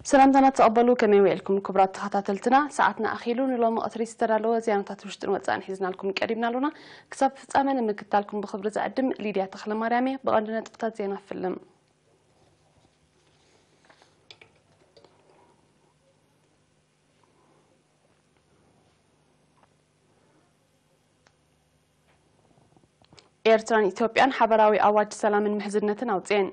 ሰላምታና ተቐበሉ። ከመይ ውዒልኩም ክቡራት ተኸታተልትና? ሰዓትና ኣኺሉ ንሎሚ ቀትሪ ዝተዳለወ ዜናታት ውሽጥን ወጻእን ሒዝናልኩም ቀሪብና ኣሎና። ክሳብ ፍጻመ ንምክታልኩም ብኽብሪ ዝዕድም ሊድያ ተኽለማርያም እየ። ብቐንዲ ነጥብታት ዜና ፍልም። ኤርትራን ኢትዮጵያን ሓበራዊ ኣዋጅ ሰላምን ምሕዝነትን ኣውጽኤን።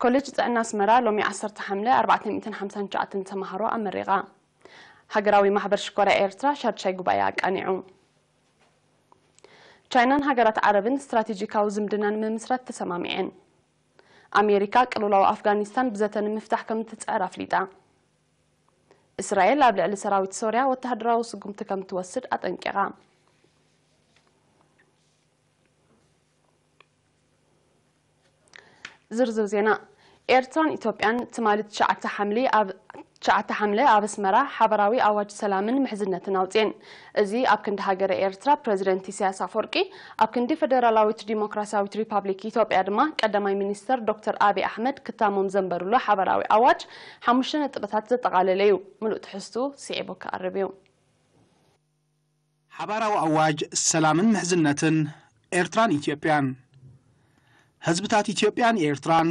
ኮሌጅ ጥዕና ኣስመራ ሎሚ ዓሰርተ ሓምለ ኣርባዕተ ሚእትን ሓምሳን ትሽዓተን ተማሃሮ ኣመሪቓ። ሃገራዊ ማሕበር ሽኮርያ ኤርትራ ሻድሻይ ጉባኤ ኣቃኒዑ። ቻይናን ሃገራት ዓረብን ስትራቴጂካዊ ዝምድና ንምምስራት ተሰማሚዐን። ኣሜሪካ ቅልውላው ኣፍጋኒስታን ብዘተ ንምፍታሕ ከም እትጽዕር ኣፍሊጣ። እስራኤል ኣብ ልዕሊ ሰራዊት ሶርያ ወተሃደራዊ ስጉምቲ ከም ትወስድ ኣጠንቂቓ። ዝርዝር ዜና። ኤርትራን ኢትዮጵያን ትማሊ ትሽዓተ ሓምሊ ኣብ ትሽዓተ ሓምለ ኣብ ኣስመራ ሓበራዊ ኣዋጅ ሰላምን ምሕዝነትን ኣውጽኤን። እዚ ኣብ ክንዲ ሃገረ ኤርትራ ፕረዚደንት ኢሳያስ ኣፈወርቂ፣ ኣብ ክንዲ ፈደራላዊት ዲሞክራሲያዊት ሪፓብሊክ ኢትዮጵያ ድማ ቀዳማይ ሚኒስተር ዶክተር ኣቢ ኣሕመድ ክታሞም ዘንበሩሉ ሓበራዊ ኣዋጅ ሓሙሽተ ነጥብታት ዘጠቓለለ እዩ። ምሉእ ትሕዝቱ ስዒቡ ክቐርብ እዩ። ሓባራዊ ኣዋጅ ሰላምን ምሕዝነትን ኤርትራን ኢትዮጵያን። ህዝብታት ኢትዮጵያን ኤርትራን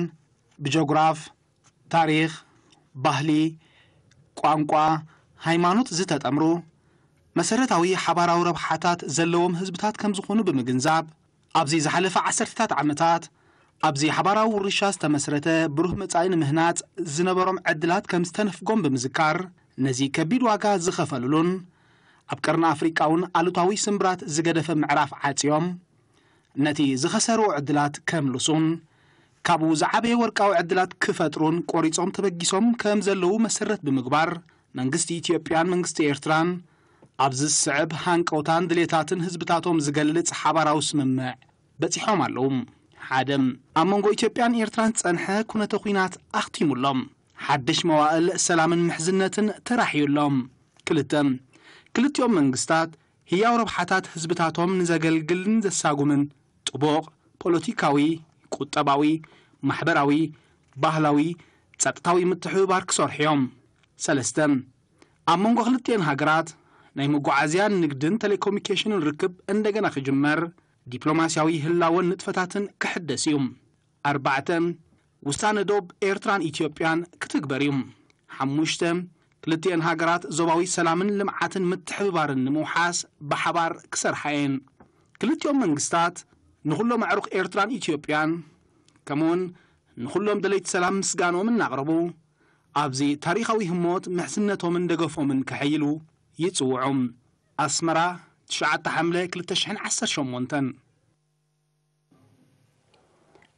ብጆግራፍ፣ ታሪኽ፣ ባህሊ፣ ቋንቋ፣ ሃይማኖት ዝተጠምሩ መሰረታዊ ሓባራዊ ረብሓታት ዘለዎም ህዝብታት ከም ዝኾኑ ብምግንዛብ፣ ኣብዚ ዝሓለፈ ዓሰርተታት ዓመታት ኣብዚ ሓባራዊ ውርሻ ዝተመስረተ ብሩህ መጻኢ ንምህናጽ ዝነበሮም ዕድላት ከም ዝተነፍጎም ብምዝካር፣ ነዚ ከቢድ ዋጋ ዝኸፈሉሉን ኣብ ቀርኒ ኣፍሪቃ እውን ኣሉታዊ ስምብራት ዝገደፈ ምዕራፍ ዓጽዮም፣ ነቲ ዝኸሰርዎ ዕድላት ከምልሱን ካብኡ ዝዓበየ ወርቃዊ ዕድላት ክፈጥሩን ቆሪጾም ተበጊሶም ከም ዘለዉ መሰረት ብምግባር፣ መንግስቲ ኢትዮጵያን መንግስቲ ኤርትራን ኣብዚ ዝስዕብ ሃንቀውታን ድሌታትን ህዝብታቶም ዝገልጽ ሓባራዊ ስምምዕ በጺሖም ኣለዉ። ሓደ፣ ኣብ መንጎ ኢትዮጵያን ኤርትራን ዝጸንሐ ኩነተ ኲናት ኣኽቲሙሎም። ሓድሽ መዋእል ሰላምን ምሕዝነትን ተራሕዩሎም። ክልተ፣ ክልቲኦም መንግስታት ህያው ረብሓታት ህዝብታቶም ንዘገልግልን ዘሳጉምን ጥቡቕ ፖለቲካዊ፣ ቁጠባዊ፣ ማሕበራዊ፣ ባህላዊ፣ ጸጥታዊ ምትሕብባር ክሰርሑ እዮም። ሰለስተ፣ ኣብ መንጎ ክልቲኤን ሃገራት ናይ መጓዓዝያን ንግድን ቴሌኮሙኒኬሽንን ርክብ እንደገና ክጅመር፣ ዲፕሎማስያዊ ህላወን ንጥፈታትን ክሕደስ እዩ። ኣርባዕተ፣ ውሳነ ዶብ ኤርትራን ኢትዮጵያን ክትግበር እዩ። ሓሙሽተ፣ ክልቲኤን ሃገራት ዞባዊ ሰላምን ልምዓትን ምትሕብባርን ንምውሓስ ብሓባር ክሰርሓ እየን። ክልቲኦም መንግስታት ንኹሎም ኣዕሩኽ ኤርትራን ኢትዮጵያን፣ ከምኡውን ንኹሎም ደለይቲ ሰላም ምስጋንኦም እናቕረቡ፣ ኣብዚ ታሪኻዊ ህሞት ምሕዝነቶምን ደገፎምን ከሐይሉ ይጽውዑ። ኣስመራ፣ ትሽዓተ ሓምለ ክልተ ሽሕን ዓሰርተ ሸሞንተን።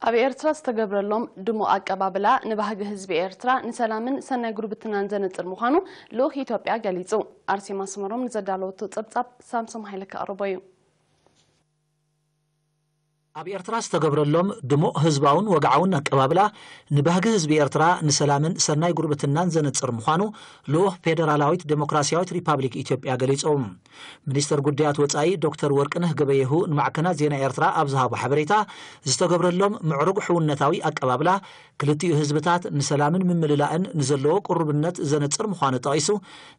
ኣብ ኤርትራ ዝተገብረሎም ድሙቕ ኣቀባብላ ንባህጊ ህዝቢ ኤርትራ ንሰላምን ሰናይ ጉርብትናን ዘነጽር ምዃኑ ልኡኽ ኢትዮጵያ ገሊጹ። ኣርሴማ ኣስመሮም ንዘዳለወቶ ጸብጻብ ሳምሶም ሃይለ ከቕርቦ እዩ። ኣብ ኤርትራ ዝተገብረሎም ድሙቕ ህዝባውን ወግዓውን ኣቀባብላ ንባህጊ ህዝቢ ኤርትራ ንሰላምን ሰናይ ጉርብትናን ዘነጽር ምዃኑ ልኡኽ ፌደራላዊት ዴሞክራስያዊት ሪፓብሊክ ኢትዮጵያ ገሊጹ። ሚኒስተር ጉዳያት ወጻኢ ዶክተር ወርቅነህ ገበየሁ ንማዕከናት ዜና ኤርትራ ኣብ ዝሃቦ ሓበሬታ፣ ዝተገብረሎም ምዕሩግ ሕውነታዊ ኣቀባብላ ክልቲኡ ህዝብታት ንሰላምን ምምልላእን ንዘለዎ ቅሩብነት ዘነጽር ምዃኑ ጠቒሱ፣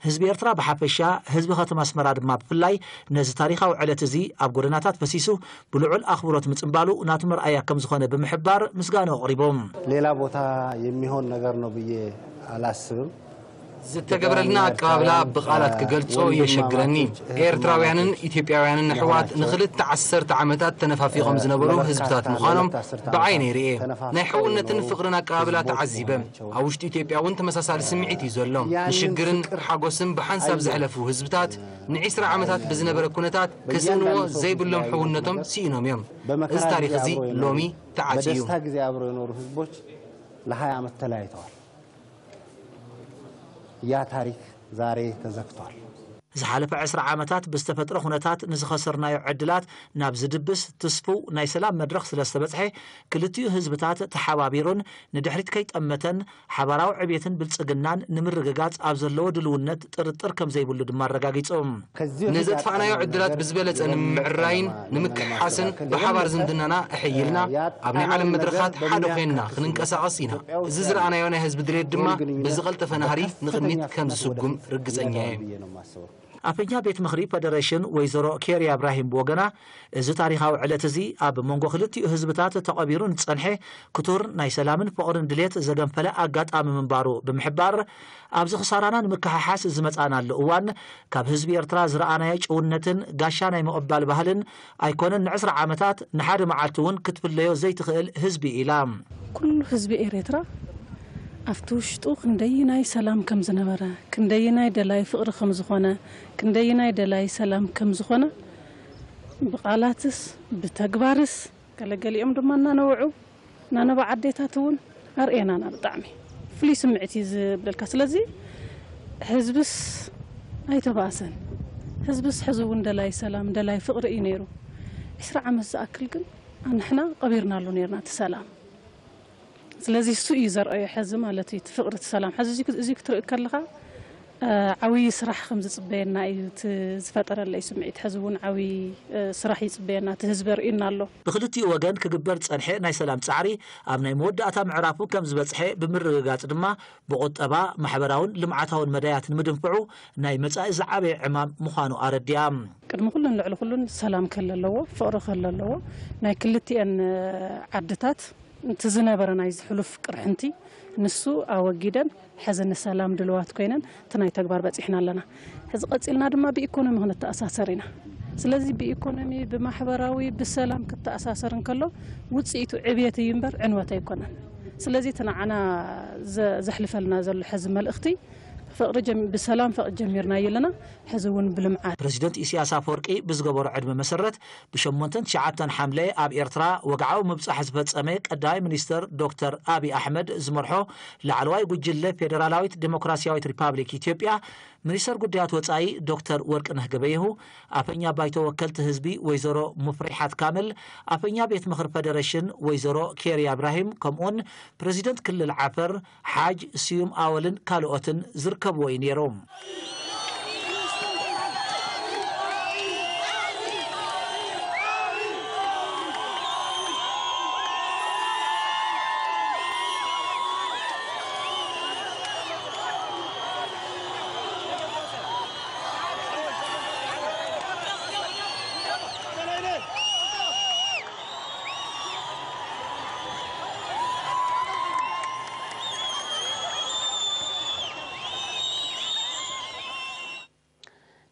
ህዝቢ ኤርትራ ብሓፈሻ፣ ህዝቢ ከተማ ኣስመራ ድማ ብፍላይ ነዚ ታሪኻዊ ዕለት እዚ ኣብ ጎደናታት ፈሲሱ ብልዑል ኣኽብሮት ምጽንባሉ ናቱ መርኣያ ከም ዝኾነ ብምሕባር ምስጋንኡ ኣቕሪቦም። ሌላ ቦታ የሚሆን ነገር ነው ብዬ አላስብም። ዝተገበረልና ኣቀባብላ ብቓላት ክገልጾ የሸግረኒ። ኤርትራውያንን ኢትዮጵያውያንን ኣሕዋት ንኽልተ ዓሰርተ ዓመታት ተነፋፊቖም ዝነበሩ ህዝብታት ምዃኖም ብዓይነይ ርእየ። ናይ ሕውነትን ፍቕርን ኣቀባብላ ተዓዚበ። ኣብ ውሽጢ ኢትዮጵያ እውን ተመሳሳሊ ስምዒት እዩ ዘሎ። ንሽግርን ሓጎስን ብሓንሳብ ዘሕለፉ ህዝብታት፣ ንዒስራ ዓመታት ብዝነበረ ኩነታት ክስእንዎ ዘይብሎም ሕውነቶም ስኢኖም እዮም። እዚ ታሪኽ እዚ ሎሚ ተዓጽዩ እዩ። በደስታ ጊዜ አብሮ የኖሩ ህዝቦች ለሃያ ዓመት ተለያይተዋል። ያ ታሪክ ዛሬ ተዘግቷል። ዝሓለፈ ዕስራ ዓመታት ብዝተፈጥረ ኩነታት ንዝኸሰርናዮ ዕድላት ናብ ዝድብስ ትስፉው ናይ ሰላም መድረኽ ስለ ዝተበጽሐ፣ ክልቲኡ ህዝብታት ተሓባቢሩን ንድሕሪት ከይጠመተን ሓባራዊ ዕብየትን ብልጽግናን ንምርግጋጽ ኣብ ዘለዎ ድልውነት ጥርጥር ከም ዘይብሉ ድማ ኣረጋጊጹ። ነዘጥፋእናዮ ዕድላት ብዝበለጸ ንምምዕራይን ንምክሕሓስን ብሓባር ዝምድናና ኣሐይልና ኣብ ናይ ዓለም መድረኻት ሓደ ኮይንና ክንንቀሳቐስ ኢና። እዚ ዝረኣናዮ ናይ ህዝቢ ድሌት ድማ ብዝቐልጠፈ ናህሪ ንቕድሚት ከም ዝስጉም ርግጸኛ እየ። ኣፈኛ ቤት ምኽሪ ፈደረሽን ወይዘሮ ኬርያ እብራሂም ብወገና፣ እዚ ታሪኻዊ ዕለት እዚ ኣብ መንጎ ክልቲኡ ህዝብታት ተቐቢሩ ንጸንሐ ክቱር ናይ ሰላምን ፍቕርን ድሌት ዘገንፈለ ኣጋጣሚ ምንባሩ ብምሕባር፣ ኣብዚ ክሳራና ንምክሕሓስ ዝመጻናሉ እዋን ካብ ህዝቢ ኤርትራ ዝረኣናዮ ጭውነትን ጋሻ ናይ ምቕባል ባህልን ኣይኮነን ንዕስራ ዓመታት ንሓደ መዓልቲ እውን ክትፍለዮ ዘይትኽእል ህዝቢ ኢላ። ኩሉ ህዝቢ ኤርትራ ኣብቲ ውሽጡ ክንደይናይ ሰላም ከም ዝነበረ፣ ክንደይናይ ደላይ ፍቕሪ ከም ዝኾነ፣ ክንደይናይ ደላይ ሰላም ከም ዝኾነ ብቓላትስ ብተግባርስ ገለገሊኦም ድማ እናነውዑ እናነባ ዓዴታት እውን ኣርእየናና። ብጣዕሚ ፍሉይ ስምዒት እዩ ዝብለልካ። ስለዚ ህዝብስ ኣይተባእሰን። ህዝብስ ሕዚ እውን ደላይ ሰላም፣ ደላይ ፍቕሪ እዩ ነይሩ። ዕስራ ዓመት ዝኣክል ግን ኣንሕና ቀቢርናሉ ነይርና እቲ ሰላም። ስለዚ እሱ እዩ ዘርኣዮ ሕዚ ማለት እዩ፣ እቲ ፍቕሪ፣ እቲ ሰላም። ሕዚ እዚ፣ እዚ ክትርኢ ከለኻ፣ እ፣ ዓብዪ ስራሕ ከም ዝጽበየና እዩ እቲ ዝፈጠረለይ ስምዒት። ሕዚ እውን ዓብዪ፣ እ፣ ስራሕ ይጽበየና፣ እቲ ህዝቢ ኣርእዩና ኣሎ። ብክልቲኡ ወገን ክግበር ዝጸንሐ ናይ ሰላም ጻዕሪ ኣብ ናይ መወዳእታ ምዕራፉ ከም ዝበጽሐ ብምርግጋጽ ድማ፣ ብቁጠባ፣ ማሕበራውን ልምዓታውን መዳያት ንምድንፍዑ ናይ መጻኢ ዝዓበየ ዕማም ምዃኑ ኣረዲኣ። ቅድሚ ኩሉን ልዕሊ ኩሉን ሰላም ከለ ኣለዎ፣ ፍቕሪ ከለ ኣለዎ። ናይ ክልቲኤን፣ እ፣ ዓድታት እቲ ዝነበረ ናይዚ ሕሉፍ ቅርሕንቲ ንሱ ኣወጊደን፣ ሕዚ ንሰላም ድልዋት ኮይነን እቲ ናይ ተግባር በጺሕና ኣለና። ሕዚ ቀጺልና ድማ ብኢኮኖሚ ክንተኣሳሰር ኢና። ስለዚ ብኢኮኖሚ፣ ብማሕበራዊ፣ ብሰላም ክተኣሳሰር እንከሎ ውጽኢቱ ዕብየት እዩ እምበር ዕንወት ኣይኮነን። ስለዚ እቲ ንዓና ዘ-፣ ዘሕልፈልና ዘሎ ሕዚ መልእኽቲ ፍቕሪ ጀም-፣ ብሰላም ፍቕሪ ጀሚርናዮ ኣለና፣ ሕዚ እውን ብልምዓት። ፕረዚደንት ኢሳያስ ኣፈወርቂ ብዝገበሮ ዕድመ መሰረት፣ ብሸሞንተን ትሽዓተን ሓምለ ኣብ ኤርትራ ወግዓዊ ምብጻሕ ዝፈጸመ ቀዳማይ ሚኒስተር ዶክተር ኣብይ ኣሕመድ ዝመርሖ ላዕለዋይ ጉጅለ ፌደራላዊት ዴሞክራሲያዊት ሪፓብሊክ ኢትዮጵያ፣ ሚኒስተር ጉዳያት ወጻኢ ዶክተር ወርቅነህ ገበየሁ፣ ኣፈኛ ባይቶ ወከልቲ ህዝቢ ወይዘሮ ሙፍሪሓት ካምል፣ ኣፈኛ ቤት ምኽሪ ፈደረሽን ወይዘሮ ኬርያ እብራሂም፣ ከምኡውን ፕረዚደንት ክልል ዓፈር ሓጅ ስዩም ኣወልን ካልኦትን ዝርከብዎ እዩ ነይሩ።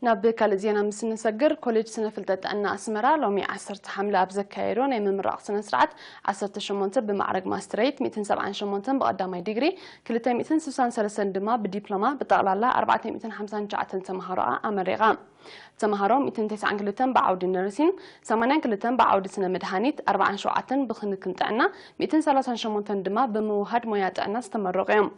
ናብ ካልእ ዜና ምስ እንሰግር፣ ኮሌጅ ስነ ፍልጠት ጥዕና ኣስመራ ሎሚ ዓሰርተ ሓምለ ኣብ ዘካየዶ ናይ ምምራቕ ስነ ስርዓት፣ ዓሰርተ ሸሞንተ ብማዕረግ ማስትሬት፣ ሚእትን ሰብዓን ሸሞንተን ብቐዳማይ ዲግሪ፣ ክልተ ሚእትን ስሳን ሰለስተን ድማ ብዲፕሎማ፣ ብጠቕላላ ኣርባዕተ ሚእትን ሓምሳን ትሽዓተን ተምሃሮኣ ኣመሪቓ። ተምሃሮ ሚእትን ተስዓን ክልተን ብዓውዲ ነርሲን፣ ሰማንያን ክልተን ብዓውዲ ስነ መድሃኒት፣ ኣርባዓን ሸውዓተን ብክንክን ጥዕና፣ ሚእትን ሰላሳን ሸሞንተን ድማ ብምውሃድ ሞያ ጥዕና ዝተመረቑ እዮም።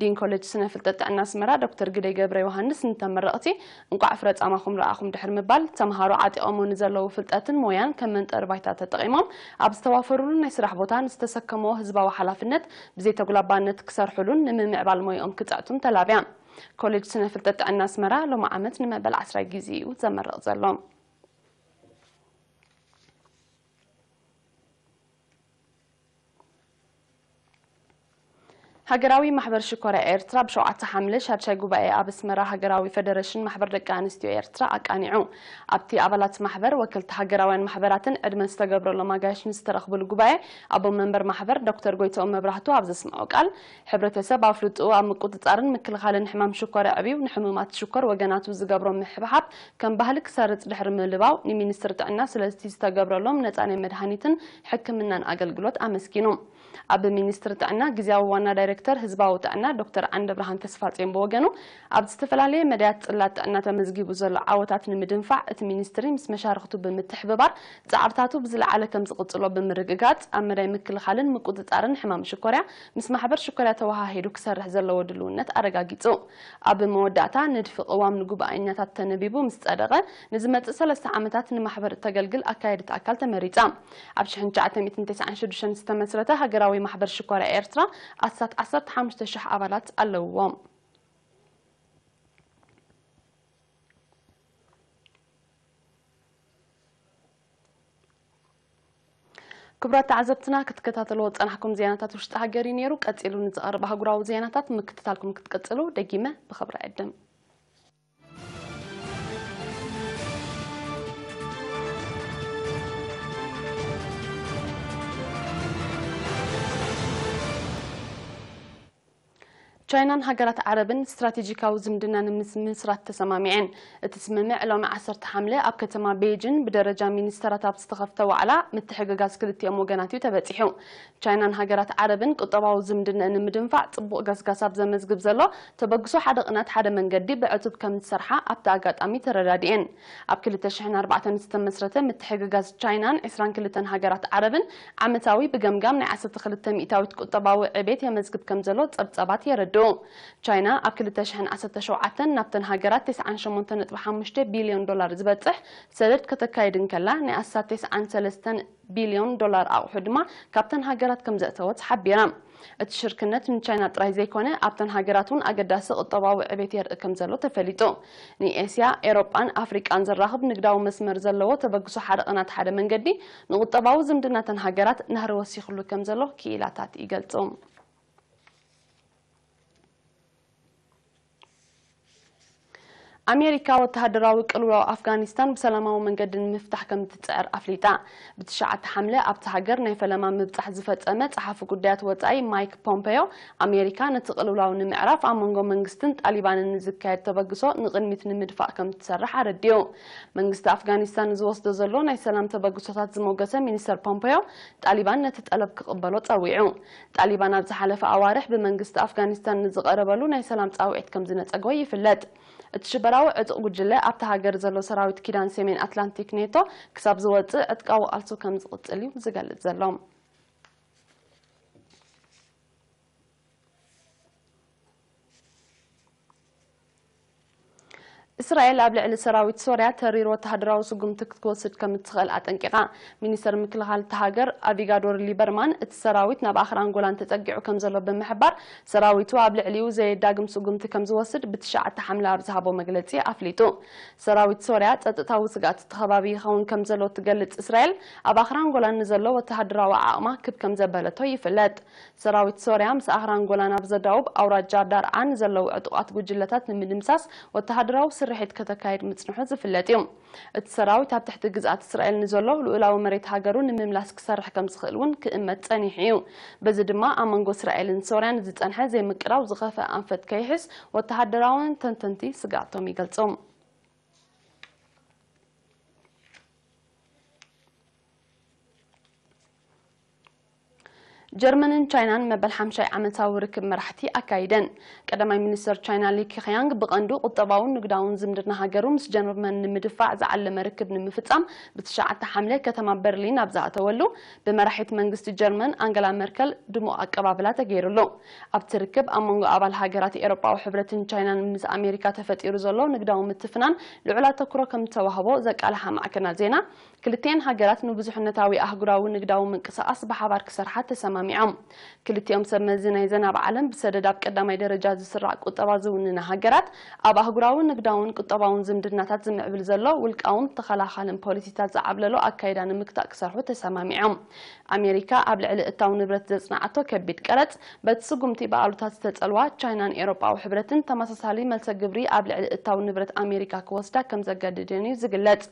ዲን ኮሌጅ ስነ ፍልጠት ጥዕና ኣስመራ ዶክተር ግደይ ገብረ ዮሃንስ ንተመረቕቲ፣ እንቋዕ ፍረ ጻማኹም ረኣኹም ድሕሪ ምባል፣ ተምሃሮ ዓጢቖሞ ንዘለዉ ፍልጠትን ሞያን ከም መንጠሪ ባይታ ተጠቒሞም፣ ኣብ ዝተዋፈሩሉ ናይ ስራሕ ቦታ ንዝተሰከምዎ ህዝባዊ ሓላፍነት ብዘይተጉላባነት ክሰርሑሉን ንምምዕባል ሞይኦም ክጽዕቱን ተላብያ። ኮሌጅ ስነ ፍልጠት ጥዕና ኣስመራ ሎሚ ዓመት ንመበል ዓስራይ ግዜ እዩ ዘመርቕ ዘሎ። ሃገራዊ ማሕበር ሽኮርያ ኤርትራ ብሸውዓተ ሓምለ ሻድሻይ ጉባኤ ኣብ ኣስመራ ሃገራዊ ፈደረሽን ማሕበር ደቂ ኣንስትዮ ኤርትራ ኣቃኒዑ። ኣብቲ ኣባላት ማሕበር፣ ወከልቲ ሃገራውያን ማሕበራትን ዕድመ ዝተገብረሎም ኣጋይሽን ዝተረኽብሉ ጉባኤ፣ ኣቦ መንበር ማሕበር ዶክተር ጎይትኦም መብራህቱ ኣብ ዘስምዖ ቃል፣ ሕብረተሰብ ኣፍልጥኡ ኣብ ምቁጽጻርን ምክልኻልን ሕማም ሽኮር ኣዕብዩ፣ ንሕሙማት ሽኮር ወገናቱ ዝገብሮ ምሕብሓብ ከም ባህሊ ክሰርጽ ድሕሪ ምልባው፣ ንሚኒስትሪ ጥዕና ስለቲ ዝተገብረሎም ነጻ ናይ መድሃኒትን ሕክምናን ኣገልግሎት ኣመስጊኑ። ኣብ ሚኒስትሪ ጥዕና ግዝያዊ ዋና ዳይሬክተር ዳይሬክተር ህዝባዊ ጥዕና ዶክተር ዓንደብርሃን ተስፋጽዮን ብወገኑ፣ ኣብ ዝተፈላለየ መዳያት ጽላት ጥዕና ተመዝጊቡ ዘሎ ዓወታት ንምድንፋዕ፣ እቲ ሚኒስትሪ ምስ መሻርኽቱ ብምትሕብባር ጻዕርታቱ ብዝለዓለ ከም ዝቕጽሎ ብምርግጋጽ፣ ኣብ መዳይ ምክልኻልን ምቁጽጻርን ሕማም ሽኮርያ ምስ ማሕበር ሽኮርያ ተወሃሂዱ ክሰርሕ ዘለዎ ድልውነት ኣረጋጊጹ። ኣብ መወዳእታ፣ ንድፊ ቅዋም ንጉባኤኛታት ተነቢቡ ምስ ጸደቐ፣ ንዝመጽእ ሰለስተ ዓመታት ንማሕበር እተገልግል ኣካየዲት ኣካል ተመሪጻ። ኣብ ሽሕን ትሽዓተ ሚእትን ተስዓን ሽዱሽተን ዝተመስረተ ሃገራዊ ማሕበር ሽኮርያ ኤርትራ ኣስታት ዓሰርተ ሓሙሽተ ሽሕ ኣባላት ኣለውዎ። ክቡራት ተዓዘብትና፣ ክትከታተልዎ ዝጸናሕኩም ዜናታት ውሽጢ ሃገር እዩ ነይሩ። ቀጺሉ ንዝቐርብ ኣህጉራዊ ዜናታት ምክትታልኩም ክትቅጽሉ ደጊመ ብኽብሪ እዕድም። ቻይናን ሃገራት ዓረብን ስትራቴጂካዊ ዝምድና ንምምስራት ተሰማሚዐን። እቲ ስምምዕ ሎሚ ዓሰርተ ሓምለ ኣብ ከተማ ቤይጂን ብደረጃ ሚኒስተራት ኣብ ዝተኸፍተ ዋዕላ ምትሕግጋዝ ክልቲኦም ወገናት እዩ ተበጺሑ። ቻይናን ሃገራት ዓረብን ቁጠባዊ ዝምድንአን ንምድንፋዕ ጽቡቕ ገስጋስ ኣብ ዘመዝግብ ዘሎ ተበግሶ ሓደ ቅናት ሓደ መንገዲ ብዕቱብ ከም ዝሰርሓ ኣብቲ ኣጋጣሚ ተረዳዲኤን። ኣብ ክልተ ሽሕን ኣርባዕተን ዝተመስረተ ምትሕግጋዝ ቻይናን ዕስራን ክልተን ሃገራት ዓረብን ዓመታዊ ብገምጋም ናይ ዓሰርተ ክልተ ሚእታዊት ቁጠባዊ ዕቤት የመዝግብ ከም ዘሎ ጸብጻባት የረድኡ። ቻይና ኣብ ክልተ ሽሕን ዓሰርተ ሸውዓተን ናብተን ሃገራት ተስዓን ሸሞንተ ነጥቢ ሓሙሽተ ቢልዮን ዶላር ዝበጽሕ ሰደድ ከተካይድ እንከላ፣ ናይ ኣስታት ተስዓን ሰለስተን ቢልዮን ዶላር ኣቑሑ ድማ ካብተን ሃገራት ከም ዘእተወት ሓቢራ። እቲ ሽርክነት ንቻይና ጥራይ ዘይኮነ፣ ኣብተን ሃገራት እውን ኣገዳሲ ቁጠባዊ ዕቤት የርኢ ከም ዘሎ ተፈሊጡ። ንኤስያ፣ ኤሮጳን ኣፍሪቃን ዘራኽብ ንግዳዊ መስመር ዘለዎ ተበግሶ ሓደ ቅናት ሓደ መንገዲ፣ ንቁጠባዊ ዝምድናተን ሃገራት ናህሪ ወሲኽሉ ከም ዘሎ ክኢላታት ይገልጹ። ኣሜሪካ ወተሃደራዊ ቅልውላው ኣፍጋኒስታን ብሰላማዊ መንገዲ ንምፍታሕ ከም እትጽዕር ኣፍሊጣ። ብትሽዓተ ሓምለ ኣብቲ ሃገር ናይ ፈለማ ምብጻሕ ዝፈጸመ ጸሓፊ ጉዳያት ወጻኢ ማይክ ፖምፔዮ፣ ኣሜሪካ ነቲ ቅልውላው ንምዕራፍ ኣብ መንጎ መንግስትን ጣሊባንን ንዝካየድ ተበግሶ ንቕድሚት ንምድፋእ ከም እትሰርሕ ኣረዲኡ። መንግስቲ ኣፍጋኒስታን ንዝወስዶ ዘሎ ናይ ሰላም ተበግሶታት ዝሞገሰ ሚኒስተር ፖምፔዮ፣ ጣሊባን ነቲ ጠለብ ክቕበሎ ጸዊዑ። ጣሊባን ኣብ ዝሓለፈ ኣዋርሕ ብመንግስቲ ኣፍጋኒስታን ንዝቐረበሉ ናይ ሰላም ጻውዒት ከም ዝነጸጎ ይፍለጥ። እቲ ሽበራዊ ዕጡቕ ጉጅለ ኣብቲ ሃገር ዘሎ ሰራዊት ኪዳን ሰሜን ኣትላንቲክ ኔቶ ክሳብ ዝወጽእ ዕጥቃዊ ቃልሱ ከም ዝቕጽል እዩ ዝገልጽ ዘሎ። እስራኤል ኣብ ልዕሊ ሰራዊት ሶርያ ተሪር ወተሃደራዊ ስጉምቲ ክትወስድ ከም እትኽእል ኣጠንቂቓ። ሚኒስተር ምክልኻል እታ ሃገር ኣቪጋዶር ሊበርማን፣ እቲ ሰራዊት ናብ ኣኽራን ጎላን ተጸጊዑ ከም ዘሎ ብምሕባር፣ ሰራዊቱ ኣብ ልዕሊኡ ዘየዳግም ስጉምቲ ከም ዝወስድ ብትሽዓተ ሓምለ ኣብ ዝሃቦ መግለጺ ኣፍሊጡ። ሰራዊት ሶርያ ጸጥታዊ ስግኣት እቲ ከባቢ ይኸውን ከም ዘሎ እትገልጽ እስራኤል፣ ኣብ ኣኽራን ጎላን ንዘሎ ወተሃደራዊ ዓቕማ ክብ ከም ዘበለቶ ይፍለጥ። ሰራዊት ሶርያ ምስ ኣኽራን ጎላን ኣብ ዘዳውብ ኣውራጃ ዳርዓ ንዘለዉ ዕጡቓት ጉጅለታት ንምድምሳስ ወተሃደራዊ ስርሒት ከተካይድ ምጽንሑ ዝፍለጥ እዩ። እቲ ሰራዊት ኣብ ትሕቲ ግዝኣት እስራኤል ንዘሎ ልኡላዊ መሬት ሃገሩ ንምምላስ ክሰርሕ ከም ዝኽእል እውን ክእመት ጸኒሑ እዩ። በዚ ድማ ኣብ መንጎ እስራኤልን ሶርያን ዝጸንሐ ዘይምቅራው ዝኸፍአ ኣንፈት ከይሕዝ ወተሃደራውያን ተንተንቲ ስግኣቶም ይገልጹ። ጀርመንን ቻይናን መበል ሓምሻይ ዓመታዊ ርክብ መራሕቲ ኣካይደን። ቀዳማይ ሚኒስተር ቻይና ሊ ኬክያንግ ብቐንዱ ቁጠባውን ንግዳውን ዝምድና ሃገሩ ምስ ጀርመን ንምድፋዕ ዝዓለመ ርክብ ንምፍጻም ብትሽዓተ ሓምለ ከተማ በርሊን ኣብ ዝኣተወሉ፣ ብመራሒት መንግስቲ ጀርመን ኣንገላ መርከል ድሙቕ ኣቀባብላ ተገይሩሉ። ኣብቲ ርክብ ኣብ መንጎ ኣባል ሃገራት ኤውሮጳዊ ሕብረትን ቻይናን ምስ ኣሜሪካ ተፈጢሩ ዘሎ ንግዳዊ ምትፍናን ልዑል ኣተኩሮ ከም ዝተዋህቦ ዘቃልሓ ማዕከናት ዜና፣ ክልቲኤን ሃገራት ንብዙሕነታዊ ኣህጉራዊ ንግዳዊ ምንቅስቓስ ብሓባር ክሰርሓ ተሰማሚዖም። ክልቲኦም ሰብ መዚ ናይዘን ኣብ ዓለም ብሰደድ ኣብ ቀዳማይ ደረጃ ዝስራዕ ቁጠባ ዝውንና ሃገራት፣ ኣብ ኣህጉራዊ ንግዳውን ቁጠባውን ዝምድናታት ዝምዕብል ዘሎ ውልቃውን ተኸላኻልን ፖሊሲታት ዝዓብለሎ ኣካይዳ ንምግታእ ክሰርሑ ተሰማሚዖም። ኣሜሪካ ኣብ ልዕሊ እታው ንብረት ዘጽንዓቶ ከቢድ ቀረጽ፣ በቲ ስጉምቲ ብኣሉታ ዝተጸልዋ ቻይናን ኤውሮጳዊ ሕብረትን ተመሳሳሊ መልሰ ግብሪ ኣብ ልዕሊ እታው ንብረት ኣሜሪካ ክወስዳ ከም ዘገድደን እዩ ዝግለጽ።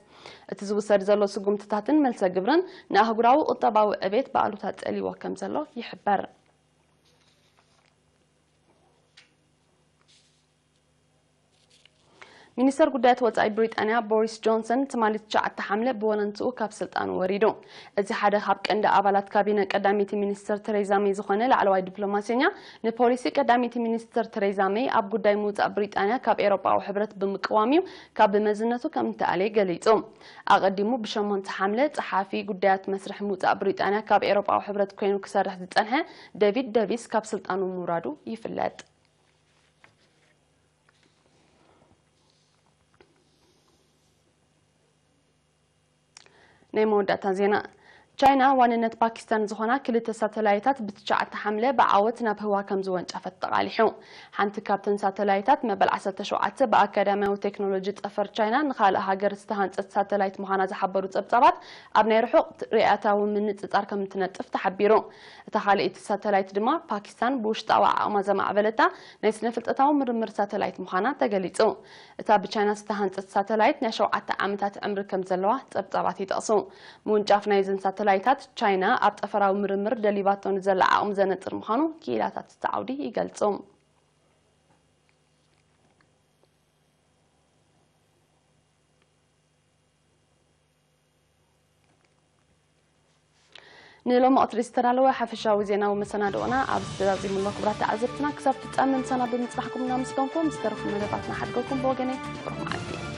እቲ ዝውሰድ ዘሎ ስጉምትታትን መልሰ ግብርን ንኣህጉራዊ ቁጠባዊ ዕቤት ብኣሉታ ጸልይዎ ከም ዘሎ ይሕበር። ሚኒስተር ጉዳያት ወጻኢ ብሪጣንያ ቦሪስ ጆንሰን ትማሊ ትሽዓተ ሓምለ ብወነንትኡ ካብ ስልጣኑ ወሪዱ። እዚ ሓደ ካብ ቀንዲ ኣባላት ካቢነ ቀዳመይቲ ሚኒስተር ተሬዛ ሜይ ዝኾነ ላዕለዋይ ዲፕሎማሰኛ፣ ንፖሊሲ ቀዳመይቲ ሚኒስተር ተሬዛ ሜይ ኣብ ጉዳይ ምውጻእ ብሪጣንያ ካብ ኤውሮጳዊ ሕብረት ብምቅዋም እዩ ካብ መዝነቱ ከም እተኣልየ ገሊጹ። ኣቐዲሙ ብሸሞንተ ሓምለ ጸሓፊ ጉዳያት መስርሕ ምውጻእ ብሪጣንያ ካብ ኤውሮጳዊ ሕብረት ኮይኑ ክሰርሕ ዝጸንሐ ዴቪድ ደቪስ ካብ ስልጣኑ ምውራዱ ይፍለጥ። ናይ መወዳእታ ዜና። ቻይና ዋንነት ፓኪስታን ዝኾና ክልተ ሳተላይታት ብትሽዓተ ሓምለ ብዓወት ናብ ህዋ ከም ዝወንጨፈት ተቓሊሑ። ሓንቲ ካብተን ሳተላይታት መበል ዓሰርተ ሸውዓተ ብኣካዳሚያዊ ቴክኖሎጂ ጠፈር ቻይና ንኻልእ ሃገር ዝተሃንጸት ሳተላይት ምዃና ዝሓበሩ ጸብጻባት፣ ኣብ ናይ ርሑቕ ርያታዊ ምንጽጻር ከም እትነጥፍ ተሓቢሩ። እታ ካልኣይቲ ሳተላይት ድማ ፓኪስታን ብውሽጣዊ ዓቕማ ዘማዕበለታ ናይ ስነ ፍልጠታዊ ምርምር ሳተላይት ምዃና ተገሊጹ። እታ ብቻይና ዝተሃንጸት ሳተላይት ናይ ሸውዓተ ዓመታት ዕምሪ ከም ዘለዋ ጸብጻባት ይጠቕሱ። ምውንጫፍ ናይዘን ሳተላይታት፣ ቻይና ኣብ ጠፈራዊ ምርምር ደሊባቶ ንዘላ ዓቕሚ ዘነጽር ምዃኑ ክኢላታት እቲ ዓውዲ ይገልጹ። ንሎሚ ቀትሪ ዝተዳለወ ሓፈሻዊ ዜናዊ መሰናድኦና ኣብዚ ተዛዚሙ ኣሎ። ክቡራት ተዓዘብትና፣ ክሳብ ፍጻመ ምሳና ብምጽናሕኩም እናመስገንኩ፣ ምስ ተረፉ መደባትና ሓድገኩም ብወገነይ ብሩኽ መዓልቲ።